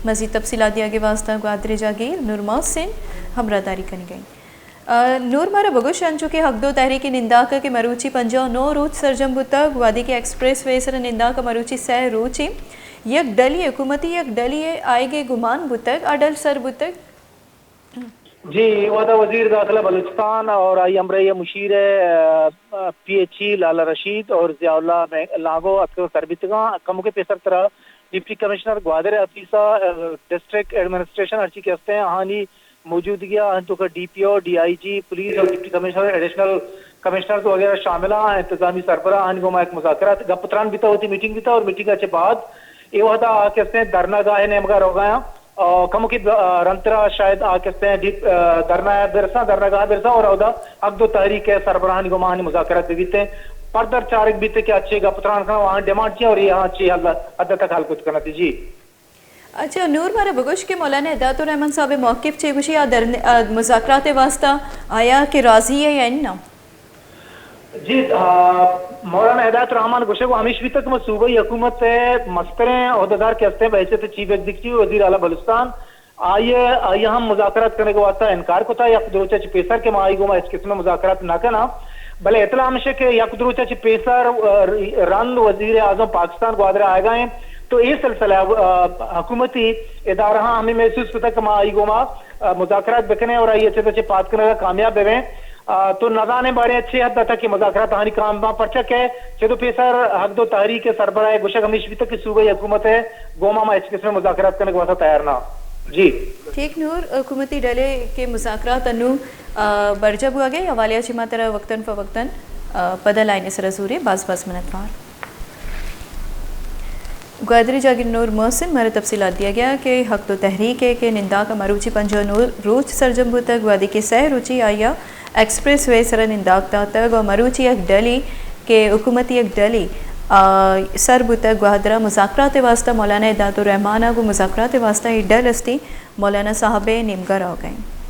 مزید تفصیلات دیگ ءِ واستہ گوادر ءِ جاگیر نور محسن ہمراہ داری کنگ ءَ انت۔ آ، نور، مارا بگوش، انچو کہ حق دو تحریک ءِ ننداک کہ مروچی پنجاہ و نو روچ سرجم بوتگ، وہدے کہ ایکسپریس وے سر ءَ ننداک مروچی سہ روچی، یک ڈلی، حکومتی یک ڈلی ءِ آئیگ ءِ گمان بوتگ، آ ڈل سر بوتگ۔ جی، وہدا وزیر داخلہ بلوچستان اور آئی ہمراہی مشیر، آ، آ، پی ایچ ای لالا رشید اور ضیاء اللہ میں لانگو اتکگ سر بیتگاں۔ کمکے پیسر ترا ڈپٹی کمشنر گوادر ءِ آفیس ءَ، آ، ڈسٹرکٹ ایڈمنسٹریشن ہرچی کہ ہستیں آہانی موجودگی ءَ آہانی توکا D P O, D I G, police اور ڈپٹی کمشنر، ایڈیشنل کمشنرز وغیرہ شامل ہیں، انتظامی سربراہ آہانی گوما یک مذاکرات گپ تران بیتا، وتی میٹنگ بیتا اور میٹنگ ءَ چہ بعد اے وہدا آ کہ ہستیں دھرنا گاہ ءِ نیمگا روگا آں۔ آ، کمکے ب-، آ، رندترا شاید آ کہ ہستیں ڈیپ، آ، دھرنا ءَ برساں، دھرنا گاہ ءَ برساں اور اودا حق دو تحریک ءِ سربراہانی گوما آہانی مذاکرات بہ بیتیں۔ پردر چارگ بیت کہ آ چے گپ تران کناں، آہانی ڈیمانڈ چی اور اے آہاں چے حل، حد تک حل کت کناں۔ جی۔ اچھا نور، مارا بگوش کہ مولانا ہدایت الرحمن صاحب ءِ موقف چے گوشی، آ در-، آ مذاکرات ءِ واستہ آیا کہ راضی ہے یا اناں؟ جی، آ، مولانا ہدایت الرحمن گوشگ و ہمیش بیتگ کہ ما صوبائی حکومت ءِ مستریں عہدیدار کہ ہستیں بحیثیت چیف ایگزیکٹو وزیر اعلیٰ بلوچستان، آئی ءَ، آئی ءَ ہم مذاکرات کنگ ءِ واستہ انکار کتا یک دو روچ ءَ چہ پیسر کہ ما آئی گوما ہچ قسم ءِ مذاکرات نہ کناں، بلے اطلاع ہمیش کہ یک دو روچ ءَ چہ پیسر، آ، رند وزیر اعظم پاکستان گوادر ءَ آئیگا ایں تو اے سلسلہ ءَ، آ، حکومتی ادارہاں ہمے محسوس کتا کہ ما آئی گوما، آ، مذاکرات بکنیں اور آئی ءَ چہ چہ پاد کنگ ءَ کامیاب ببیں۔ آ، تو نزانیں باریں چے حد ءَ تک کہ مذاکرات آہانی کام باں، پرچا کہ چد و پیسر حق دو تحریک ءِ سربراہ ءِ گوشگ ہمیش بیتگ کہ صوبائی حکومت ءِ گوما ما ہچ قسم ءِ مذاکرات کنگ ءِ واستہ تیار نہ آں۔ جی۔ ٹھیک نور، حکومتی ڈلے کہ مذاکرات انو، آ، برجا بوگ ءِ حوالے ءَ چہ ما ترا وقتاً فوقتاً، آ، پدا لائن ءِ سرا زوریں۔ باز باز منتوار۔ گوادر ءِ جاگیر نور محسن مارا تفصیلات دیگ ءَ کہ حق دو تحریک ءِ کہ ننداک ءَ مروچی پنجاہ و نو روچ سرجم بوتگ، وہدے کہ سہ روچی آئی ءَ ایکسپریس وے سرا ننداک داتگ و مروچی یک ڈلی کہ حکومتی یک ڈلی، آ، سر بوتگ گوادر ءَ مذاکرات ءِ واستہ مولانا ہدایت الرحمن ءَ گوں مذاکرات ءِ واستہ اے ڈل ہستی مولانا صاحب ءِ نیمگا روگ ءَ انت۔